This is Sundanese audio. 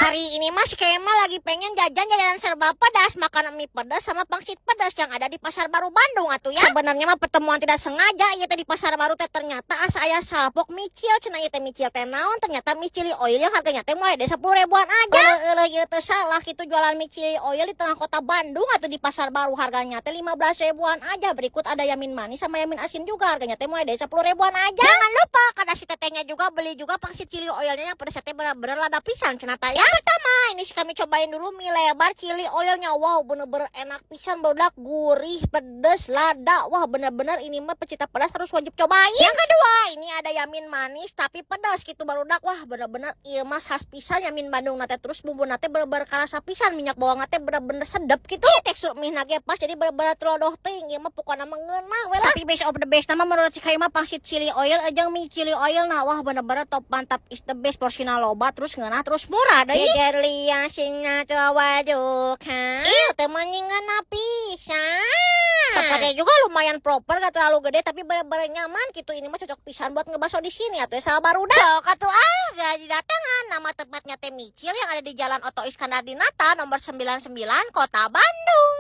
Hari ini mah si Kemal lagi pengen jajan jajanan serba pedas, makan mie pedas sama pangsit pedas yang ada di Pasar Baru Bandung atuh ya. Sebenarnya mah pertemuan tidak sengaja ieu teh di Pasar Baru teh, ternyata asa aya salpok micil cenah. Ieu teh micil teh naon? Ternyata mie chili oil yang harganya teh mulai dari 10 ribuan aja. Euleuh, ieu teh salah gitu jualan mie chili oil di tengah kota Bandung atau di Pasar Baru, harganya teh 15 ribuan aja. Berikut ada yamin manis sama yamin asin juga, harganya teh mulai dari 10 ribuan aja. Jangan lupa kata si tetehnya juga beli juga pangsit chili oilnya yang pedasnya teh bener-bener lada pisan cenah tah ya. Yang pertama ini sih kami cobain dulu mie lebar chili oilnya. Wow, bener-bener enak pisan, barudak, gurih, pedes, lada. Wah, bener-bener ini mah pecinta pedas harus wajib cobain. Yang kedua ini ada yamin manis tapi pedas gitu, barudak. Wah, bener-bener ieu mah khas pisan yamin Bandung na teh, terus bumbu na teh bener-bener karasa pisan, minyak bawang na teh bener-bener sedep gitu. Tekstur mie na ge pas, jadi bener-bener telodoh teuing. Ieu mah pokoknya mah ngeunah we lah. Tapi best of the best nama menurut si mah pangsit chili oil jeung mie chili oil. Nah, wah, bener-bener top, mantap, is the best, porsina loba, terus ngeunah, terus murah deui. Iya teh ngeunah pisan. Tempatnya juga lumayan proper, gak terlalu gede tapi bener-bener nyaman gitu. Ini mah cocok pisan buat ngebaso di sini atuh ya sama barudak. Sok atuh ah, gak didatangan. Nama tempatnya teh Micil yang ada di Jalan Oto Iskandar Dinata nomor 99, Kota Bandung.